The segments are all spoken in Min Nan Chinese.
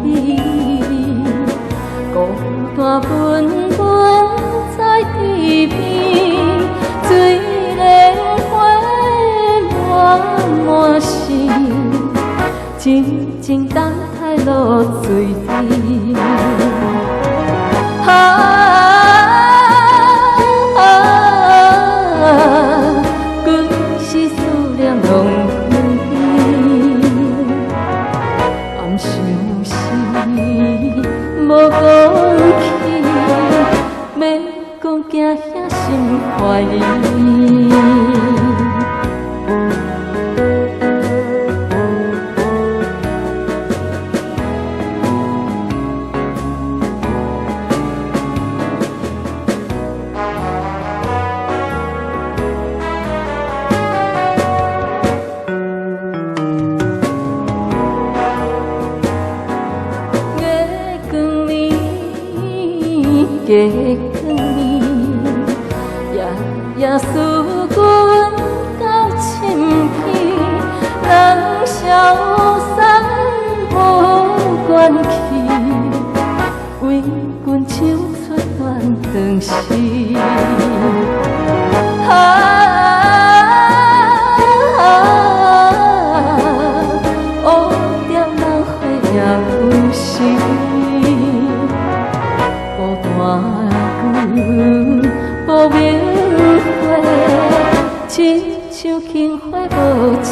美，孤單分分在天邊，水蓮花滿滿心，靜靜等待露水滴。啊啊！阮是思念浪花，暗相思無講起，免講驚遐心懷疑。月光暝，夜夜思阮到深更，人消散無關去，為阮唱出斷腸詩。啊！烏蝶人花也有時。孤單久，無明花，親像杏花無一暝。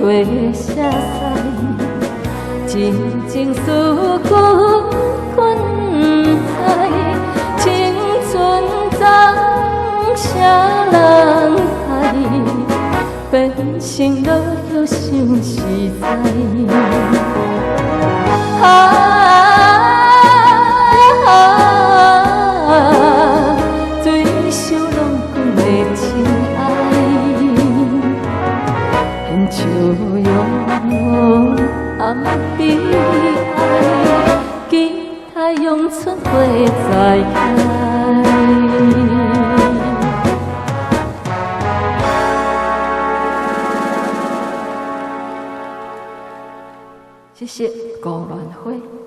月写西，真情思阮阮知，青春髒啥人害，變成落葉想實在。啊！水袖攏阮的情愛。笑容含悲哀，期待陽春花再開。謝謝孤鸞花。